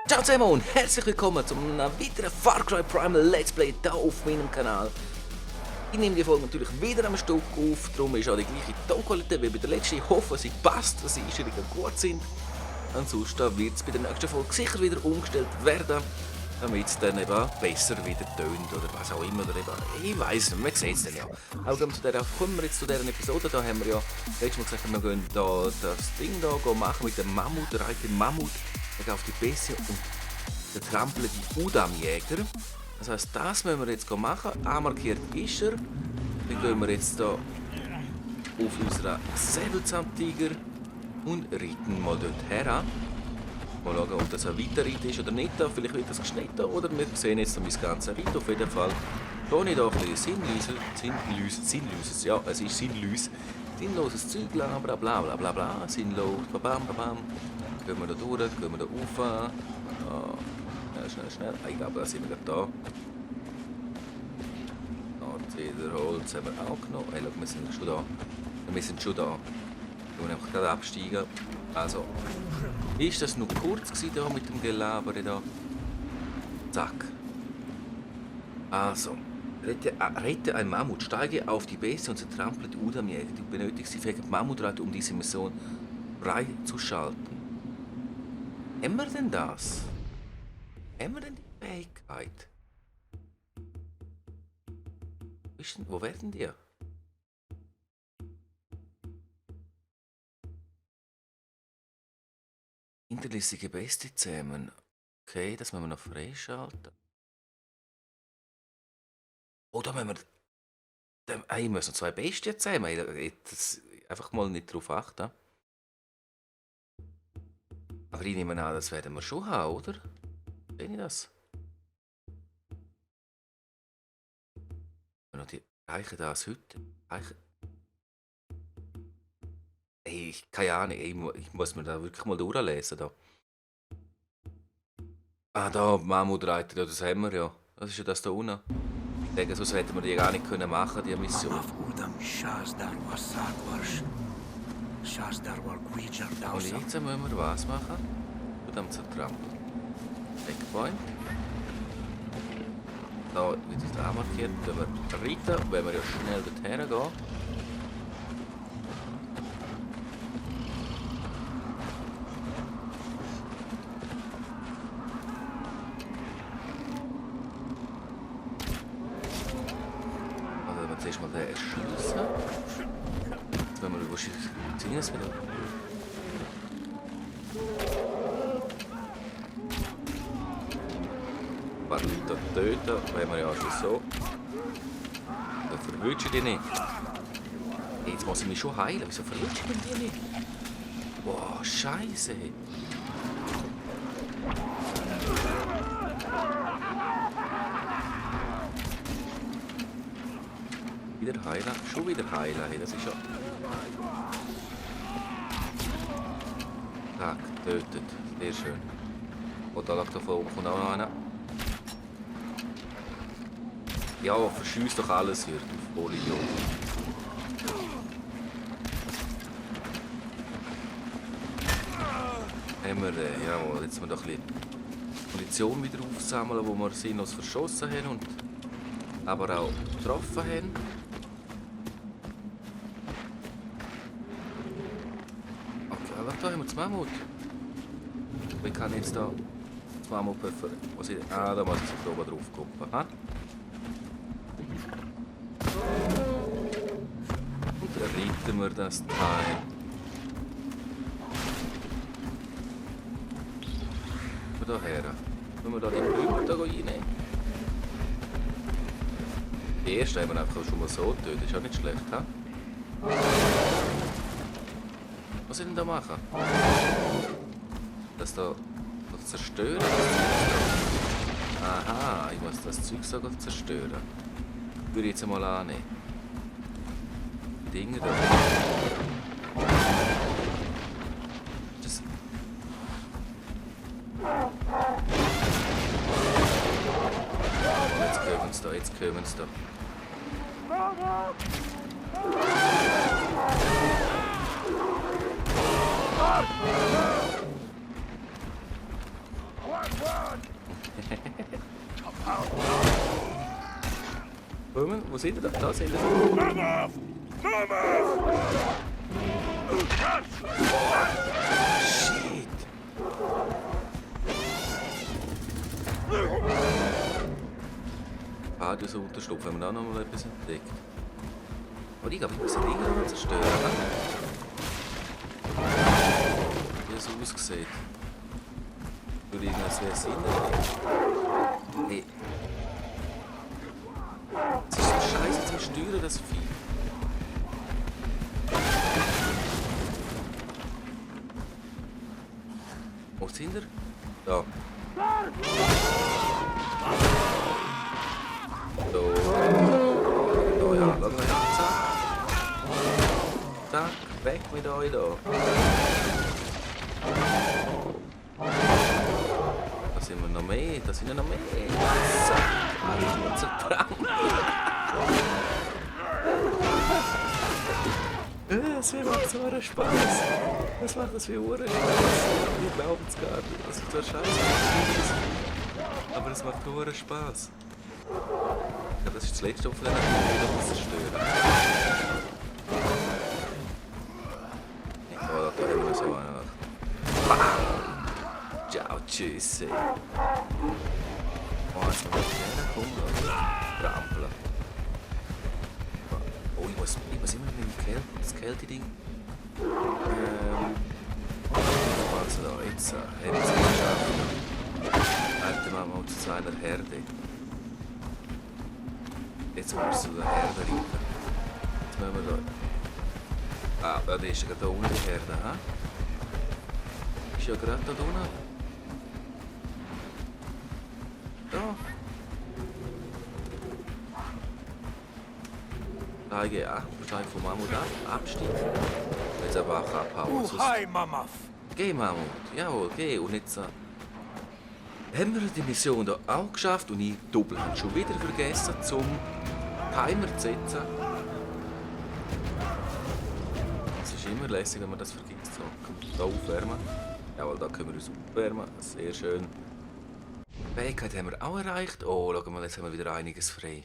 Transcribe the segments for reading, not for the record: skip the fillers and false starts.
Ciao zusammen und herzlich willkommen zu einem weiteren Far Cry Primal Let's Play hier auf meinem Kanal. Ich nehme die Folge natürlich wieder am Stück auf, darum ist auch die gleiche Tonqualität wie bei der letzten. Ich hoffe, sie passt, dass die Einstellungen gut sind. Ansonsten wird es bei der nächsten Folge sicher wieder umgestellt werden, damit es dann eben besser wieder tönt oder was auch immer. Oder eben, ich weiss nicht, wir sehen es dann ja. Auch kommen wir jetzt zu dieser Episode, da haben wir ja letztes Mal gesagt, wir gehen da das Ding da machen mit dem Mammut, der alte Mammut. Er auf die Bessie und der trampelt die Udam-Jäger. Das heisst, das müssen wir jetzt machen. Anmarkiert ist er. Dann gehen wir jetzt hier auf unseren Säbelzahntiger und reiten mal dort her. Mal schauen, ob das ein Weiterreiten ist oder nicht. Vielleicht wird das geschnitten oder wir sehen jetzt noch mein ganzes Reiten. Auf jeden Fall hier nicht auch ein bisschen sinnloses, ja, es ist sinnlos. Sinnloses Zeug, bla bla bla bla bla bla, sinnlos, babam, babam. Gehen wir da durch, gehen wir da rauf. Schnell. Ich glaube, da sind wir da. Holz haben wir auch genommen. Hey, schau, wir sind schon da. Wir sind schon da. Wir müssen einfach gerade absteigen. Also, ist das noch kurz gewesen da mit dem Gelaber da? Zack. Also, rette ein Mammut, steige auf die Bestie und zertrample die Udam-Jäger. Du benötigst die fähige Mammutrate, um diese Mission freizuschalten. Haben wir denn das? Haben wir denn die Fähigkeit? Wo werden die? Hinterlistige Bestie zähmen. Okay, das müssen wir noch freischalten. Oder müssen wir... Ich muss noch 2 Bestien zähmen. Das einfach mal nicht darauf achten. Aber ich nehme an, das werden wir schon haben, oder? Sehe ich das? Reichen das heute? Hey, keine Ahnung, ich muss mir da wirklich mal durchlesen. Da. Ah, da, Mammutreiter, das haben wir ja. Das ist ja das da unten. Ich denke, sonst hätten wir die gar nicht machen, die Mission. Und jetzt müssen wir was machen? Am Zertrampeln. Checkpoint. Da wird es auch markiert, wenn wir reiten, wenn wir ja schnell dorthin gehen. Also wenn wir zuerst mal den erschießen. Jetzt wollen wir wahrscheinlich ziehen wieder. Ein paar Leute töten, wenn wir ja schon so. Dann verwünsche ich die nicht. Hey, jetzt muss ich mich schon heilen. Wieso verwünsche ich die nicht? Boah, Scheiße. Wieder heilen. Schon wieder heilen. Hey, das ist ja... Zack, tötet. Sehr schön. Und da lag da vorne kommt auch noch einer. Ja, verschieß doch alles hier, du Vollidiot. Haben wir, jawohl, jetzt müssen wir doch ein bisschen Munition wieder aufsammeln, wo wir sinnlos verschossen haben und aber auch getroffen haben. Okay, da haben wir das Mammut. Wie kann ich jetzt da das Mammut befördern? Da muss ich so oben drauf gucken. Ha? Reiten wir das Teil. Hierher. Können wir da die Blüten reinnehmen? Die erste haben wir einfach schon mal so getötet. Ist auch nicht schlecht, ha? Was soll ich denn da machen? Das da zerstören? Aha, ich muss das Zeug sogar zerstören. Würde ich jetzt mal annehmen. Dinge da. Das... Jetzt kommen sie da. sind ihr? Da sind ihr. Mama! Mama! Shit! Radius Unterstupf, wenn man auch noch mal etwas entdeckt. Aber ich glaube, ich muss den Ring noch zerstören. Wie es aussieht. Würde irgendwas wäre Sinn. Hey. Es ist so scheiße zum Steuern, das Vieh. Wo sind wir? Da. So. Da, ja, lass mal ja. Zack. Zack, weg mit euch da. Da sind wir noch mehr, da sind wir noch mehr. Zack, zertrampelt. Es macht so einen Spaß. Das macht das wie Uhren Spaß. Wir glauben es gar nicht. Das ist zwar scheiße, aber es macht nur Spaß. Ja, das ist das letzte Opfer, das ich zerstören. Oh, da haben wir so einen. Bam! Ciao, tschüss. Oh, jetzt mal herkommen und trampeln. Oh, ich muss immer mit dem das Kälte-Ding. Also da, jetzt haben wir es geschafft. Halten wir mal zu seiner Herde. Jetzt müssen wir zu der Herde reiten. Jetzt müssen wir da... Ah, da ist ja gerade da unten die Herde, ha? Ist ja gerade da unten. Da. Steige ab, steig vom Mammut ab, absteigen. Jetzt aber auch abhauen. Hi, Mama! Geh, Mammut, jawohl, geh. Und jetzt haben wir die Mission hier auch geschafft und ich doppel habe schon wieder vergessen, zum Timer zu setzen. Es ist immer lässig, wenn man das vergisst. So, hier aufwärmen. Jawohl, da können wir uns aufwärmen. Sehr schön. Die Fähigkeit haben wir auch erreicht. Oh, schau mal, jetzt haben wir wieder einiges frei.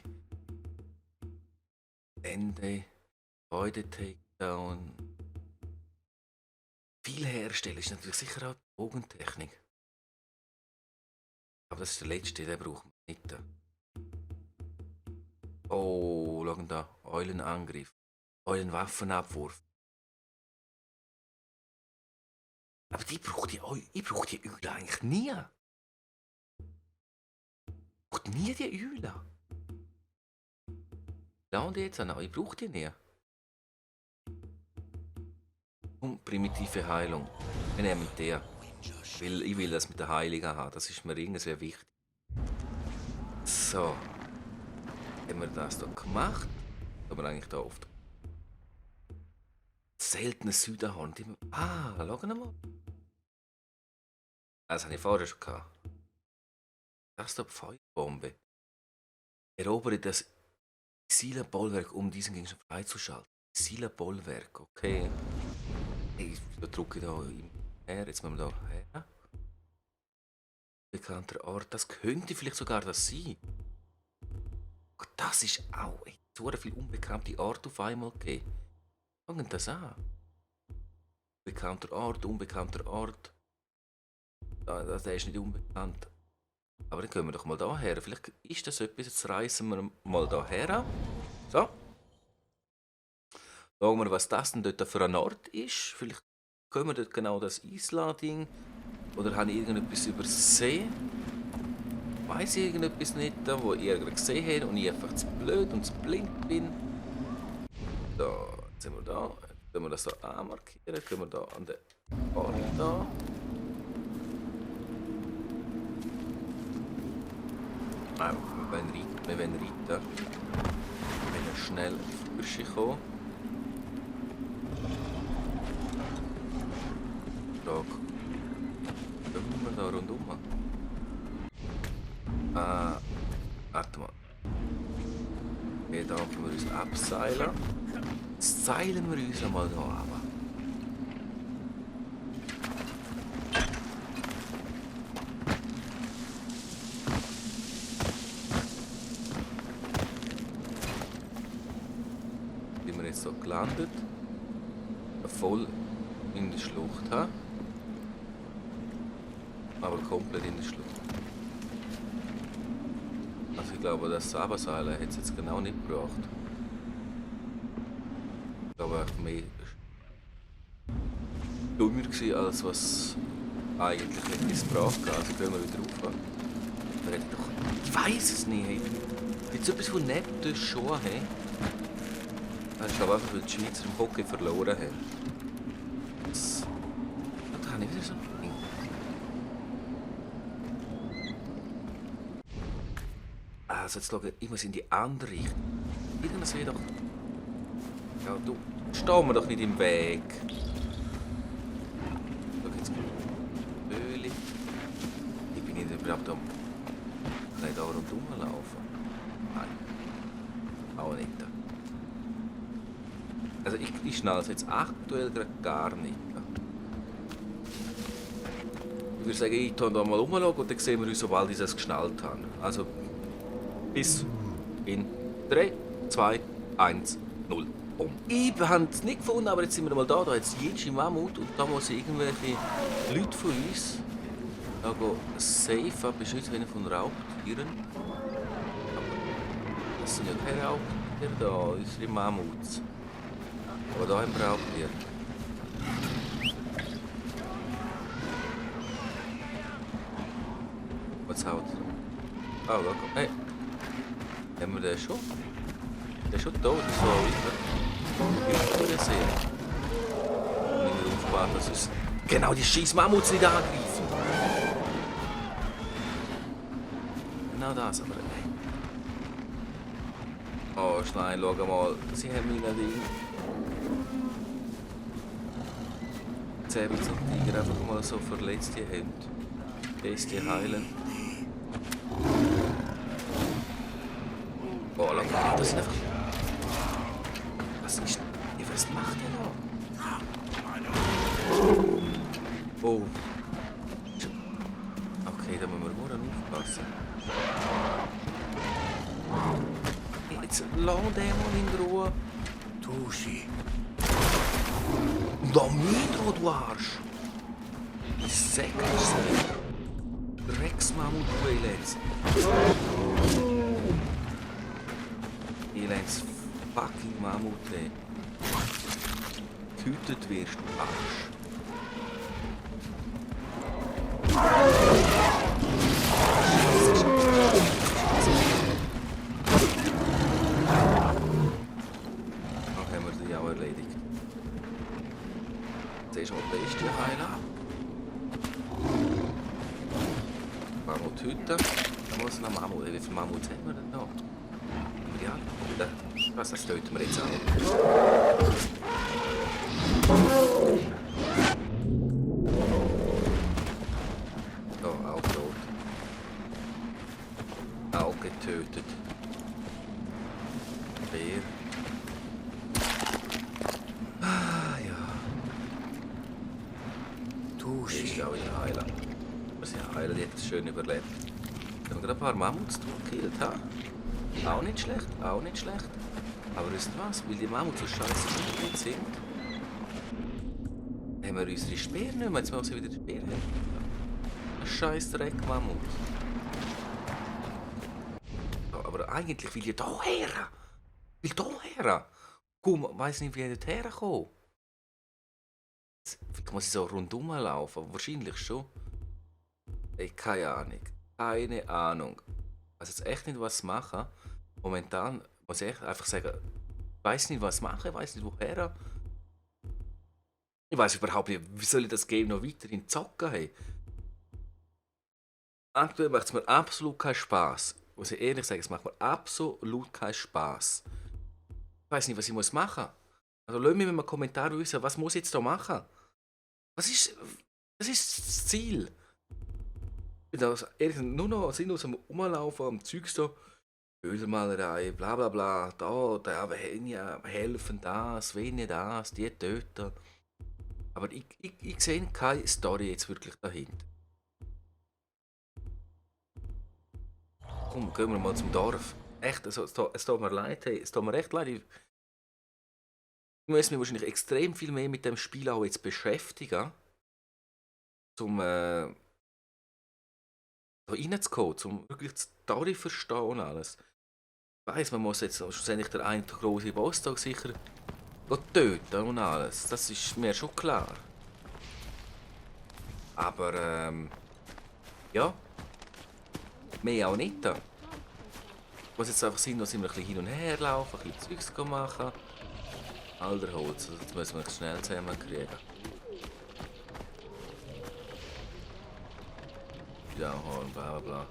Ende, Freude, Takedown. Viel herstellen ist natürlich sicher auch die Bogentechnik. Aber das ist der letzte, den brauchen wir nicht. Oh, schau da, Eulenangriff, Eulenwaffenabwurf. Aber ich brauche die Eule eigentlich nie. Ich brauche nie die Eule. Da und jetzt auch, ich brauche die nie. Und primitive Heilung. Wir nehmen die. Weil ich will das mit der Heiligen haben. Das ist mir irgendwie wichtig. So. Haben wir das hier gemacht? Haben wir eigentlich da oft. Seltenes Südenhorn. Ah, schau mal. Das habe ich vorher schon gehabt. Das ist die Feuerbombe. Erobere das Silenbollwerk, um diesen Gegenstand freizuschalten. Silenbollwerk, okay. Ich drücke da her, jetzt müssen wir da her. Bekannter Ort, das könnte vielleicht sogar das sein. Das ist auch so viel unbekannte Ort auf einmal gegeben. Fangen das an. Bekannter Ort, unbekannter Ort. Der ist nicht unbekannt. Aber dann gehen wir doch mal da her. Vielleicht ist das etwas, jetzt reißen wir mal da her. So. Schauen wir, was das denn dort für ein Ort ist. Vielleicht können wir dort genau das Isla-Ding. Oder habe ich irgendetwas übersehen? Weiss ich irgendetwas nicht, wo ich irgendwas gesehen habe und ich einfach zu blöd und zu blind bin. Da, jetzt sind wir da. Jetzt können wir das hier anmarkieren. Können wir da an den Ort da. Wir wollen reiten. Wir wollen schnell auf die Büsche kommen. Frage. Kommen wir da rundum? Warte mal. Okay, da können wir uns abseilen. Jetzt seilen wir uns einmal da runter. gelandet. Voll in der Schlucht, ha? Aber komplett in der Schlucht. Also ich glaube, das Saberseil hat es jetzt genau nicht gebracht. Ich glaube, er war mehr dummer gewesen, als was eigentlich etwas gebracht hat. Also gehen wir wieder rauf. Aber er hat doch... Ich weiß es nicht. Hey. Jetzt etwas von neben schon, hey? Das ist aber einfach, weil die Schweizer im Hockey verloren haben. Da habe ich wieder so ein Ding. Also jetzt schauen, ich muss in die andere Richtung. Irgendwas sehe doch... Ja, du, steh mir doch nicht im Weg. Schau jetzt Höhle. Ich bin nicht überhaupt am... Kann ich da rundherum laufen? Nein. Auch nicht. Also ich schnall es jetzt aktuell gar nicht. Ich würde sagen, ich gehe da mal rumschauen und dann sehen wir uns, sobald ich es geschnallt habe. Also bis in 3, 2, 1, 0. Ich habe es nicht gefunden, aber jetzt sind wir mal da. Da hat es jede Mammut und da muss irgendwelche Leute von uns da safe beschützen von Raubtieren. Aber das sind ja keine Raubtiere da, unsere Mammuts. Aber da haben wir Raubtiere. Was haut er? Oh, da kommt. Hey! Haben wir den schon? Der ist schon tot, so weiter. Ich will den sehen. Nicht mehr aufpassen, dass uns genau die scheiß Mammuts nicht angreifen. Genau das, aber. Oh, Schnein, schau mal. Sie haben mich nicht. Säbel zum Tiger einfach mal so verletzte Hände. Bestie heilen. Oh, schau mal, das ist einfach... Was ist... Was macht der da? Oh. Okay, da müssen wir morgen aufpassen. Jetzt lass den mal in Ruhe. Tushi. Da Mitro, du Arsch! Ich sag es. Drecksmammut, du Elends. Elends fucking Mammut, ey. Gehütet wirst du, Arsch. Dann haben wir die auch erledigt. Das ist auch die beste Heiler. Mammuthütte. Da muss noch Mammut. Wie viele Mammuts haben wir denn noch? Ja, das töten wir jetzt auch. So, auch tot. Auch getötet. Bär. Ah, ja. Tushi. Ist ja auch eine Heiler. Aber sie heilen, die hat es schön überlebt. Wir haben gerade ein paar Mammuts gekillt, ha? Auch nicht schlecht, auch nicht schlecht. Aber wisst ihr was? Weil die Mammuts so scheiße nicht sind, haben wir unsere Speere nicht mehr. Jetzt müssen wir wieder die Speere haben. Ein scheiß Dreck Mammut. Ja, aber eigentlich will ich da her. Will da her. Komm, ich weiss nicht, wie ich dort herkomme. Vielleicht muss ich so rundum laufen, aber wahrscheinlich schon. Ey, keine Ahnung. Keine Ahnung. Ich weiß jetzt echt nicht, was machen. Momentan muss ich einfach sagen, ich weiß nicht, was machen, ich weiß nicht, woher. Ich weiß überhaupt nicht, wie soll ich das Game noch weiterhin zocken? Hey? Aktuell macht es mir absolut keinen Spaß. Muss ich ehrlich sagen, es macht mir absolut keinen Spaß. Ich weiß nicht, was ich machen muss. Also lasst mich mit einem Kommentar wissen, was muss ich jetzt da machen? Was ist das Ziel? Ich bin da ehrlich gesagt nur noch sinnlos am Rumlaufen, am Zeugs da. Bildermalerei, bla bla bla, da, ja, helfen das, wenn das, die töten. Aber ich sehe keine Story jetzt wirklich dahinter. Komm, gehen wir mal zum Dorf. Echt, es tut mir leid, hey, es tut mir echt leid. Ich muss mich wahrscheinlich extrem viel mehr mit dem Spiel auch jetzt beschäftigen, um da reinzukommen, um wirklich die Story zu verstehen und alles. Ich weiss, man muss jetzt schlussendlich der eine große Boss da sicher töten und alles. Das ist mir schon klar. Aber ja, mehr auch nicht. Es muss jetzt einfach sein, dass wir ein bisschen hin und her laufen, ein bisschen Zeugs machen. Alter Holz, also das müssen wir schnell zusammenkriegen. Ja, und bla bla bla.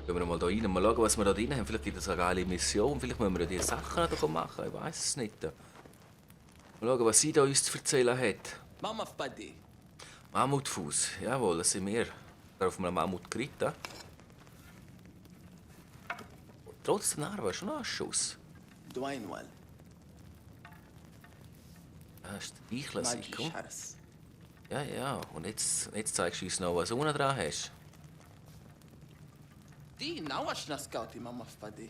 Gehen wir mal da rein und mal schauen, was wir da drin haben. Vielleicht gibt es eine geile Mission, vielleicht müssen wir ja diese Sachen noch machen, ich weiß es nicht. Mal schauen, was sie da uns zu erzählen hat. Mama Fpadi. Mammutfuß, jawohl, das sind wir. Da auf einem Mammut geritten. Trotz der Narbe schon noch ein Schuss. Dwainwal. Das ist der Eichler, komm. Haras. Ja, ja, und jetzt zeigst du uns noch, was du unten dran hast. Die nawash na scouti, Mama Fpadi.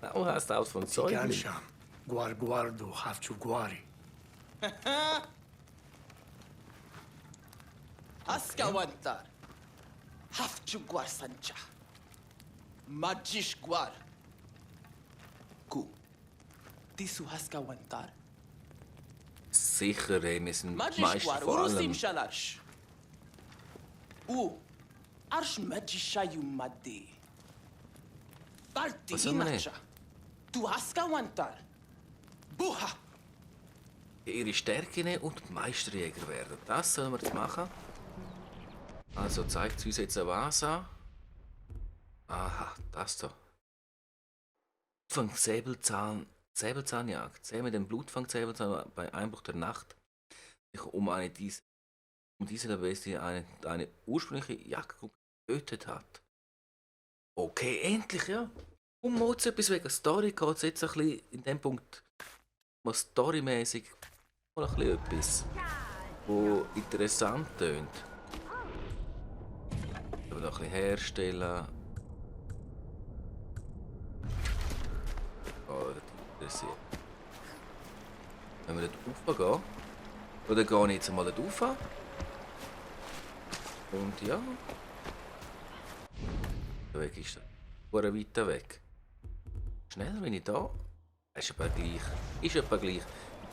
Du hast aus von Säugling. Gansha. Guardo, Hafchuguari. Haska wantar. Hafchu guar sancha. Majish guar. Ku. Disu haska wantar. Sicher, ey, wir sind Majish Meister guar. vor Urusim allem. shalash. Arsh majisha yumadi. Parti Was haben wir inacha. Du haska wantar. Buha. Ihre Stärke nehmen und Meisterjäger werden. Das sollen wir jetzt machen. Also zeigt uns jetzt was an. Aha, das da. Blutfang Säbelzahnjagd. Sehe mit dem Blutfang-Säbelzahn bei Einbruch der Nacht sich diese Bestie eine ursprüngliche Jagdgruppe getötet hat. Okay, endlich, ja. Um mal zu etwas wegen Story geht es jetzt ein bisschen in dem Punkt, was storymäßig mal ein bisschen etwas, wo interessant tönt. Ich will noch ein bisschen herstellen. Oh, das interessiert. Wenn wir dort raufgehen, oder gehe ich jetzt mal dort rauf? Und ja. Der Weg ist da. Weiter weg. Schneller bin ich da. Ist etwa gleich. Ist etwa gleich.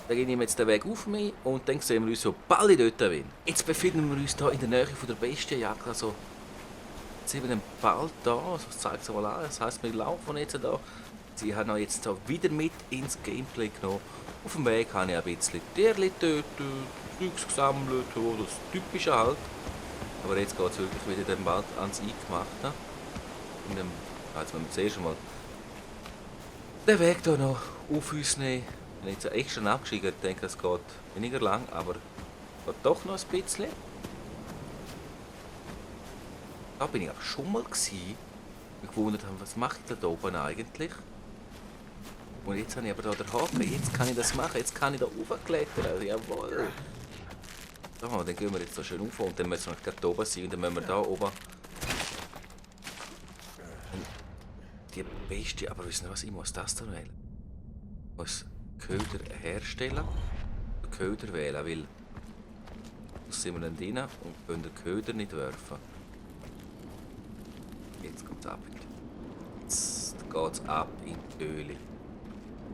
Dann nehme ich jetzt den Weg auf mich und dann sehen wir uns, sobald ich dort bin. Jetzt befinden wir uns hier in der Nähe von der Bestienjagd. Also, jetzt sind wir bald da. Also, das zeigt es mal an. Das heisst, wir laufen jetzt da. Sie haben jetzt hier wieder mit ins Gameplay genommen. Auf dem Weg habe ich ein bisschen Tierchen töten, Zeugs gesammelt, das Typische halt. Aber jetzt geht es wirklich wieder dann bald ans Eingemachte. Und dann, jetzt müssen wir zuerst mal den Weg hier noch auf uns nehmen. Ich habe jetzt extra abgeschickt, ich denke, es geht weniger lang, aber es geht doch noch ein bisschen. Da bin ich auch schon mal gewesen. Ich gewundert habe, was mache ich da oben eigentlich? Und jetzt habe ich aber da den Haken, jetzt kann ich das machen, jetzt kann ich da raufklettern, jawohl. So, dann gehen wir jetzt da schön rauf und dann müssen wir gerade da oben sein und dann müssen wir da oben die Bestie, aber wissen Sie was, ich muss das da wählen. Ich muss Köder herstellen und Köder wählen, weil da sind wir dann drin und können den Köder nicht werfen. Jetzt kommt es ab. Jetzt geht es ab in die Öle.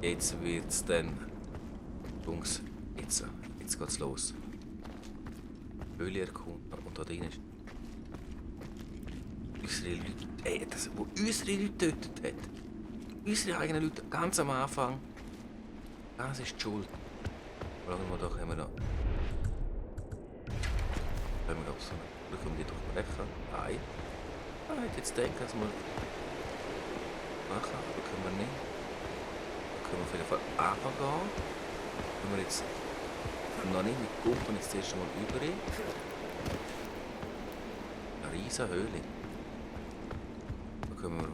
Jetzt wird es dann. Jungs, jetzt geht es los. Öle erkunden und da drin ist. Unsere Leute, wo unsere Leute getötet hat. Unsere eigenen Leute ganz am Anfang. Das ist die Schuld. Schauen wir doch, haben wir noch. Können wir doch so. Können wir die durchbrechen? Nein. Ich hätte jetzt gedacht, dass wir machen, aber können wir nicht. Da können wir auf jeden Fall runtergehen. Wenn wir jetzt noch nicht mit Kumpeln jetzt erst mal über. Eine riesige Höhle. Da können wir.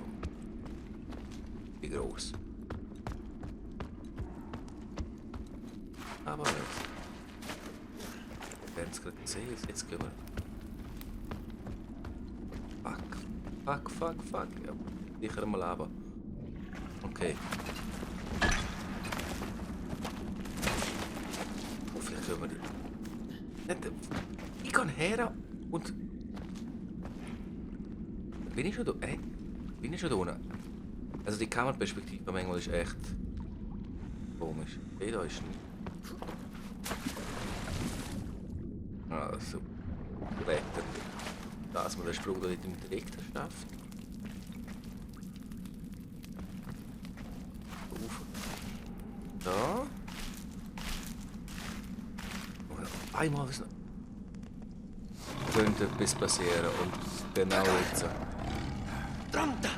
Wie gross. Aber nicht. Wir werden es gerade sehen, jetzt gehen wir. Fuck. Ja, sicher mal runter. Okay. wenn wir... Ich gehe her und... Bin ich schon da? Bin ich schon da unten? Also die Kammerperspektive manchmal ist echt... komisch. Okay, da ist nicht. Also... Wetter. Dass man den Sprung da nicht direkt schafft. Auf. Da. Und einmal ist noch... Könnte etwas passieren und genau jetzt. Tramta!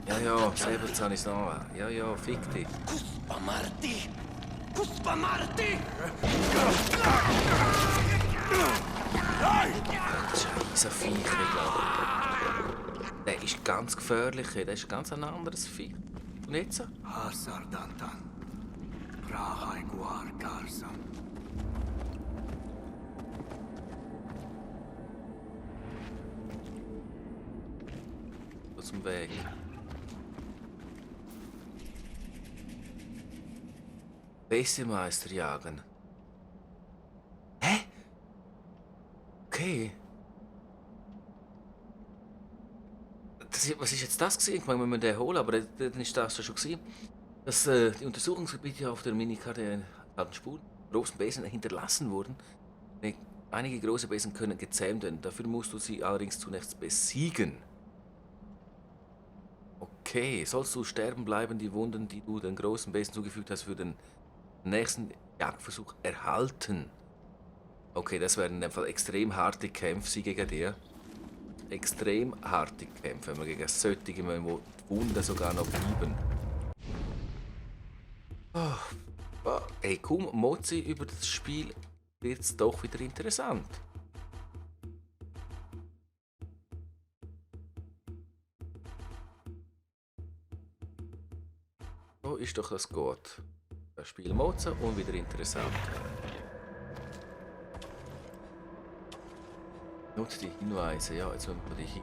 Ja, ja, selber jetzt habe ich es noch. Ja, ja, fick dich. Kuspa Marti! Kuspa Marti! Scheiße Viech, ich glaube. Der ist ganz gefährlich, der ist ganz ein anderes Viech. Und jetzt? Hasar Dantan. Prahai Guar Karsam. Aus dem Weg. Bessemeister jagen. Hä? Okay. Was ist jetzt das gewesen? Ich meine, wenn wir den holen, aber dann ist das schon gewesen. Dass die Untersuchungsgebiete auf der Minikarte alten Spuren großen Besen hinterlassen wurden. Einige große Besen können gezähmt werden. Dafür musst du sie allerdings zunächst besiegen. Okay, sollst du sterben, bleiben die Wunden, die du den großen Besen zugefügt hast, für den nächsten Jagdversuch erhalten. Okay, das wären in dem Fall extrem harte Kämpfe gegen dir. Extrem harte Kämpfe, wenn wir gegen solche, wo die Wunden sogar noch bleiben. Oh, hey, komm, Mozi, über das Spiel wird es doch wieder interessant. So ist doch das gut. Das Spiel Mozi und wieder interessant. Nutze die Hinweise, ja, jetzt wollen wir die hin.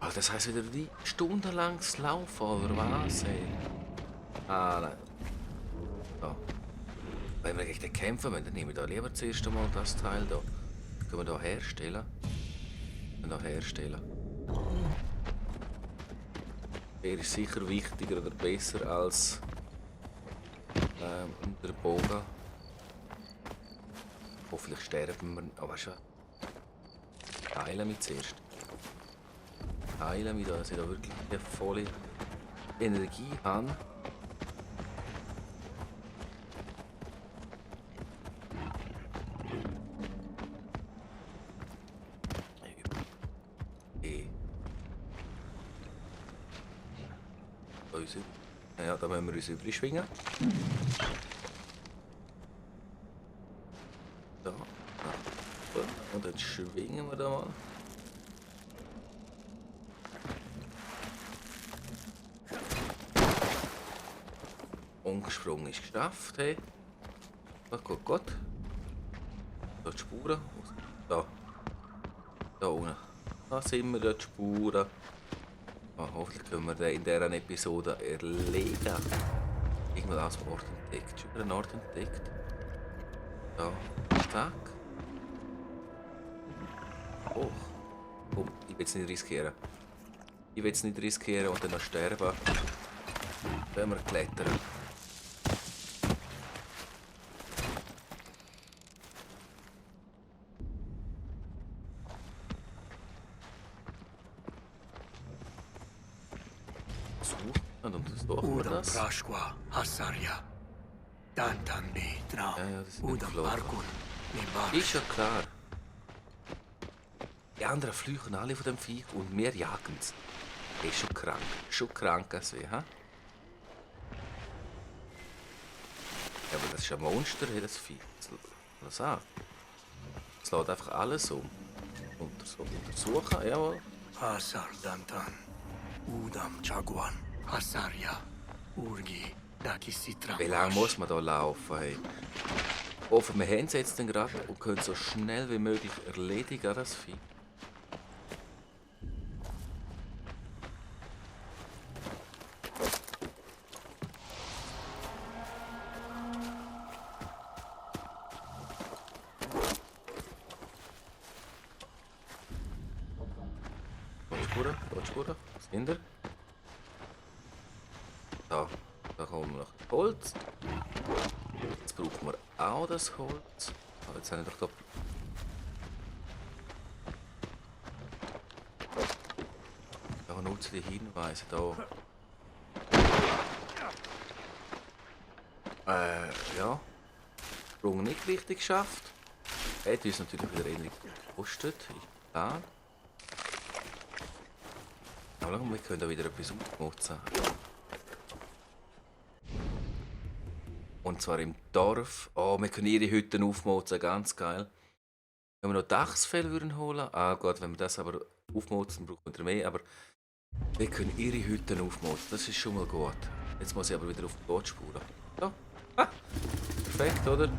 Ah, das heisst wieder die stundenlanges Laufen, oder was? Ey? Ah, nein. So. Wenn wir gegen den kämpfen wollen, dann nehmen wir da lieber zuerst einmal das Teil da. Das können wir da herstellen. Der ist sicher wichtiger oder besser als der Bogen. Hoffentlich sterben wir. Aber weißt du, heilen mich zuerst. Heilen mich, dass ich da wirklich die volle Energie habe. Ja, da müssen wir uns überschwingen. Da. Und dann schwingen wir da mal. Umgesprungen ist geschafft, hey. Gut. Da die Spuren. Da. Da unten. Da sind wir, da die Spuren. Oh, hoffentlich können wir den in dieser Episode erlegen. Irgendwo als Ort entdeckt. Schon einen Ort entdeckt. Da. Zack. Hoch. Komm, ich will es nicht riskieren. Und dann noch sterben. Wenn wir klettern. Udam Prashqua Hasarja. Dantan mi Trau. Ja, das sind Udam geflogen. Arkun mi Bar. Ist ja klar. Die anderen flüchen alle von dem Viech und wir jagen es. Ist schon krank. Schon krank als wir, ha? Ja, aber das ist ein Monster, das Viech. Was an? Es lässt einfach alles untersuchen, jawohl. Hasar Dantan. Udam Chaguan. Hasarja. Urgi. Dakisitra. Wie lange muss man da laufen? Hey? Hoffen wir haben es jetzt dann gerade und können so schnell wie möglich erledigen, das Vieh. Holzspuren. Sind ihr? Da kommen wir noch Holz. Jetzt brauchen wir auch das Holz. Aber jetzt habe ich doch da nutze die Hinweise da. Ja. Sprung nicht richtig geschafft. Hätte uns natürlich wieder ähnlich gekostet. Ist klar. Aber wir können da wieder etwas ausnutzen. Und zwar im Dorf. Oh, wir können ihre Hütten aufmotzen, ganz geil. Wenn wir noch Dachsfell würden holen, gut, wenn wir das aber aufmotzen, brauchen wir mehr, aber wir können ihre Hütten aufmotzen, das ist schon mal gut. Jetzt muss ich aber wieder auf die Bootspuren. So. Ah, perfekt, oder?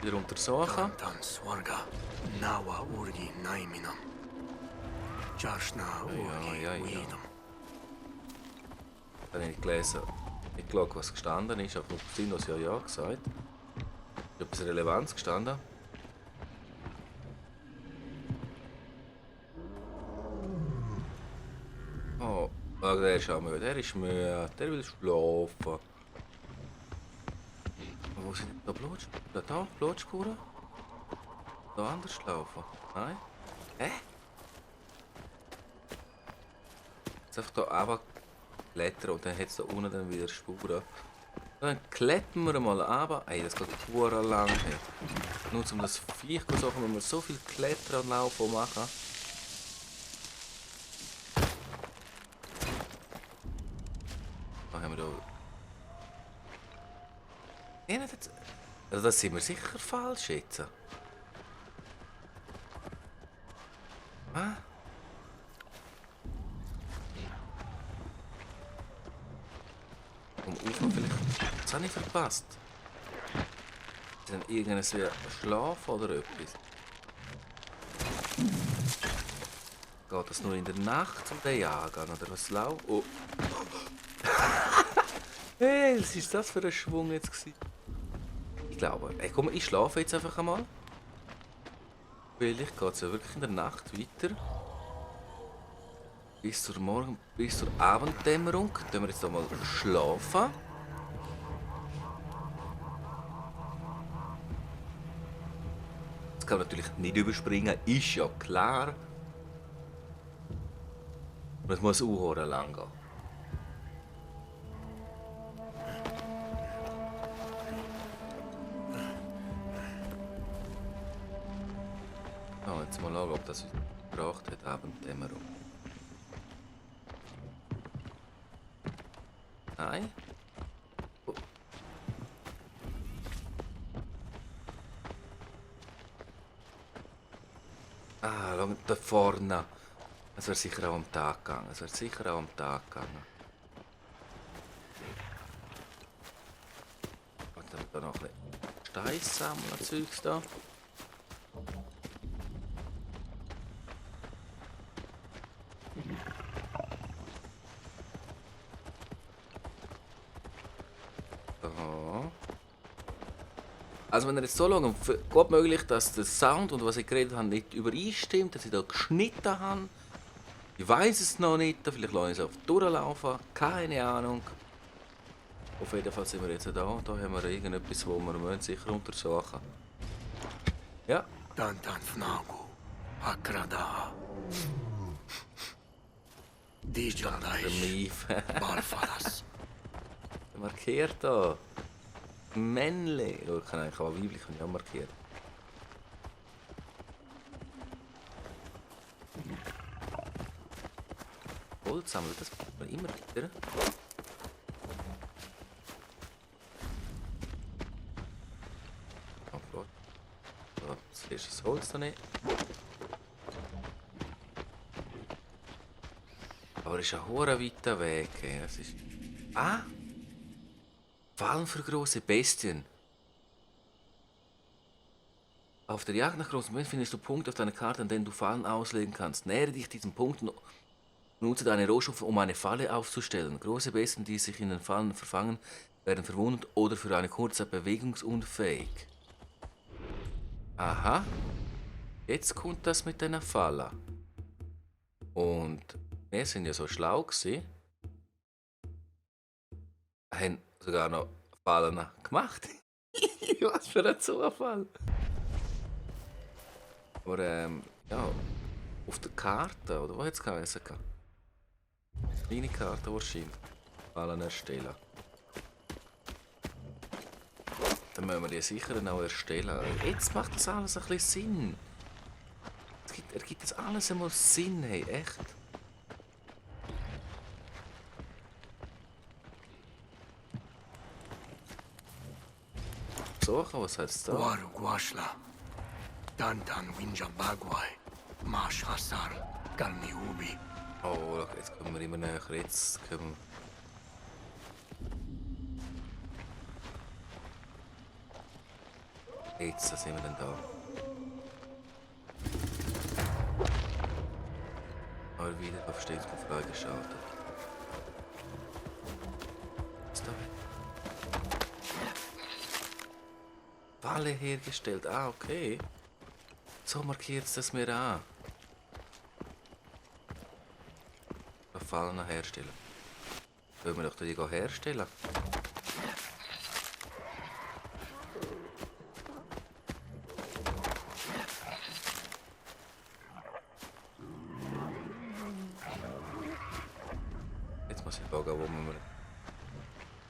Wieder untersuchen. Dantan Swarga. Nawa Urgi Naiminam. Jashna Urgi ja. Uidam. Dann habe ich gelesen, nicht geschaut, was gestanden ist, aber auf Sinus ja gesagt. Ist etwas Relevanz gestanden. Oh, der ist auch müde, der ist müde, der will schlafen. Wo sind da Blutspuren? Da, Blutspuren? Da anders laufen? Nein? Hä? Jetzt einfach hier runter klettern und dann hat es da unten dann wieder Spuren. Dann klettern wir mal runter. Ey, das geht pur lang. Hey. Nur um das Viech zu suchen, wenn wir so viel Klettern und Laufen machen. Was haben wir da? Ja, also das sind wir sicher falsch jetzt. Ah? Vielleicht. Das habe ich verpasst. Ist dann irgendwas wie Schlaf oder etwas? Geht das nur in der Nacht zum den Jagen oder was lau? Oh. Hey, was ist das für ein Schwung jetzt gewesen? Ich glaube, ey, komm, ich schlafe jetzt einfach einmal. Vielleicht geht es ja wirklich in der Nacht weiter. Bis zur Abenddämmerung. Dann wir jetzt einmal schlafen. Das kann man natürlich nicht überspringen, ist ja klar. Und es muss auch lang gehen. Ja, jetzt mal schauen, ob das uns gebracht hat, Abenddämmerung. Nein? Oh. Ah, schau, da vorne. Es wäre sicher auch am Tag gegangen. Warte, da noch ein bisschen Stein sammeln, Zeugs da. Also wenn ihr jetzt so lange, gut möglich, dass der Sound und was ich geredet habe nicht übereinstimmt, dass ich da geschnitten habe. Ich weiß es noch nicht, vielleicht lasse ich es auf durchlaufen, keine Ahnung. Auf jeden Fall sind wir jetzt da haben wir irgendetwas, wo wir sicher untersuchen müssen. Ja. Dantan Fnagu. Akrada. Dijaldaish. Mief. Barfaras. Markiert da. Männle. Oh, ich kann eigentlich auch weiblich auch markieren. Holz sammeln, das macht man immer wieder. Oh Gott. So, zuerst das Holz da nicht. Aber es ist ein hoher weiter Weg. Das ist... Ah! Fallen für große Bestien. Auf der Jagd nach großen Bestien findest du Punkte auf deiner Karte, an denen du Fallen auslegen kannst. Nähere dich diesen Punkten und nutze deine Rohstoffe, um eine Falle aufzustellen. Große Bestien, die sich in den Fallen verfangen, werden verwundet oder für eine kurze Zeit bewegungsunfähig. Aha. Jetzt kommt das mit deiner Falle. Und wir sind ja so schlau gewesen, haben sogar noch Fallen gemacht. Was für ein Zufall. Aber ja, auf der Karte, oder wo hat es geheißen? Kleine Karte wahrscheinlich. Fallen erstellen. Dann müssen wir die sicher auch erstellen. Jetzt macht das alles ein bisschen Sinn. Ergibt das alles einmal Sinn, hey, echt? Suchen, was heißt da? Waru Guashla. Dantan Winjabagwai. Mash Hasar. Galmiubi. Oh, look, jetzt kommen wir immer näher. Jetzt können wir... Jetzt sind wir dann da. Aber wieder auf Stehungsbuch freigeschaltet. Was da? Falle hergestellt. Ah, okay. So markiert es das mir an. Fallen herstellen. Wollen wir doch die herstellen? Jetzt muss ich schauen, wo wir...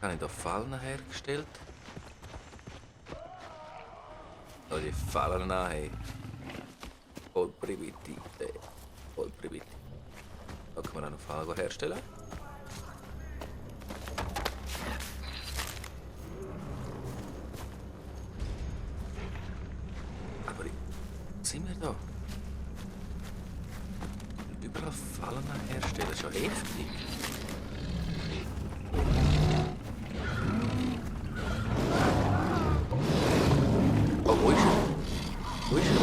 Habe ich da Fallen hergestellt? Da die Fallen an, hey. Voll primitiv, ey. Voll primitiv. Da können wir auch noch Fallen herstellen. Aber sind wir da? Überall Fallen herstellen, das ist ja heftig. Oh, wo ist er? Wo ist er?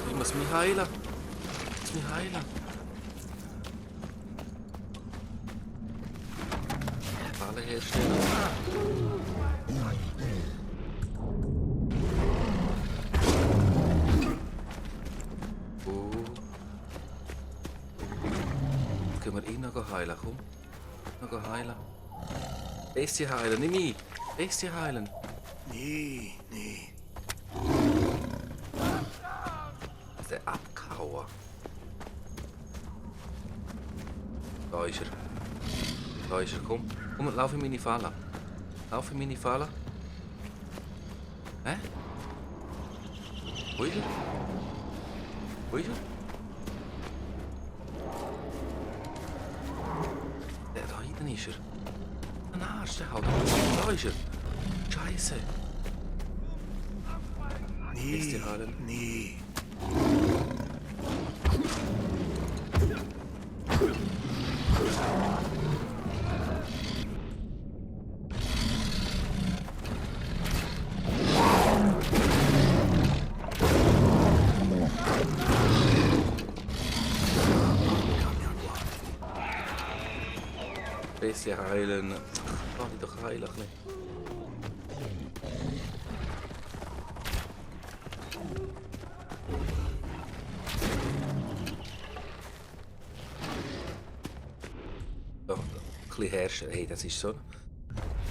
Ich muss mich heilen. Ich muss mich heilen. Alle herstellen. Jetzt können wir ihn noch heilen. Komm. Noch heilen. Bestie heilen, nimm mich. Bestie heilen. Nee, nee. Der Abkauer. Da ist er. Da ist er, komm. Komm, lauf in meine Falle. Lauf in meine Falle. Hä? Wo ist er? Wo ist er? Der da hinten ist er. Ein Arsch, der haut. Da ist er. Scheiße. Nee, nee. Bestie heilen. Lass dich doch heilen. Ein bisschen herrschen. Hey, das ist so.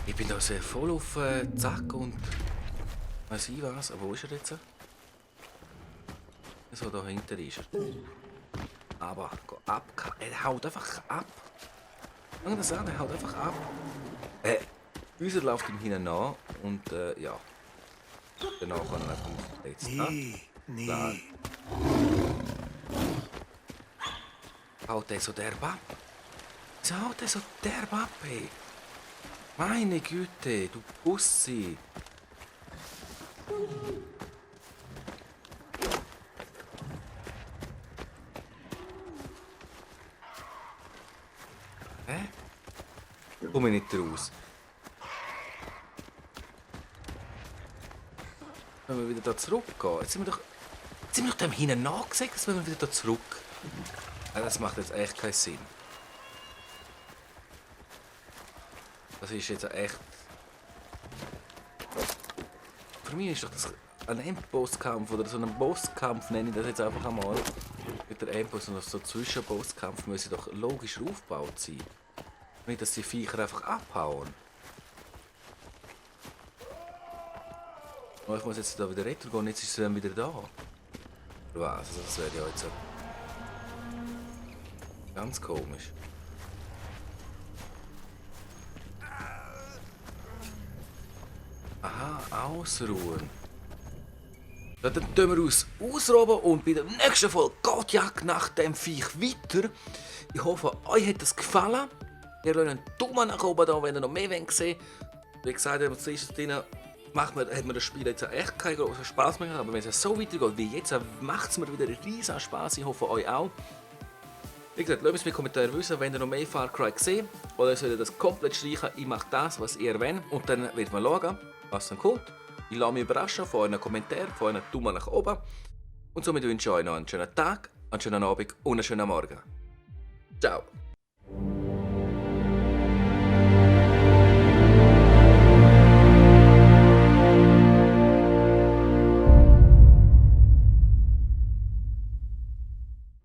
Ich bin da sehr voll auf Zack und weiß ich was. Aber wo ist er jetzt? So, da hinten ist er. Aber ab. Er haut einfach ab. Schau das an, er haut einfach ab. Unser läuft ihm hinten nach und ja. Danach kann er einfach jetzt. Nee, nee. Haut er so derb ab? Wieso haut er so derb ab, ey? Meine Güte, du Pussy. Hä? Komme ich nicht raus. Wenn wir wieder da zurückgehen. Jetzt sind wir noch dem hinten nachgesagt, dass wir wieder da zurück. Ja, das macht jetzt echt keinen Sinn. Das ist jetzt echt... Für mich ist doch das ein Endbosskampf oder so ein Bosskampf, nenne ich das jetzt einfach einmal. Mit der Endboss und so Zwischenbosskampf müssen doch logisch aufgebaut sein. Nicht, dass die Viecher einfach abhauen. Oh, ich muss jetzt da wieder retour gehen, jetzt ist sie dann wieder da. Oder was? Also das wäre ja jetzt so ganz komisch. Aha, ausruhen. Ja, dann tun wir uns ausruhen und bei der nächsten Folge geht die Jagd nach dem Viech weiter. Ich hoffe, euch hat es gefallen. Ihr lasst einen Daumen nach oben da, wenn ihr noch mehr sehen wollt. Wie gesagt, wenn es drin hat mir das Spiel jetzt echt keinen großen Spaß mehr gehabt. Aber wenn es so weitergeht wie jetzt, macht es mir wieder einen riesen Spaß. Ich hoffe, euch auch. Wie gesagt, lasst mich in den Kommentaren wissen, wenn ihr noch mehr Far Cry seht. Oder sollt ihr das komplett streichen. Ich mache das, was ihr wollt. Und dann wird man schauen, was dann kommt. Ich lasse mich überraschen von euren Kommentaren, von euren Daumen nach oben. Und somit wünsche ich euch noch einen schönen Tag, einen schönen Abend und einen schönen Morgen. Ciao!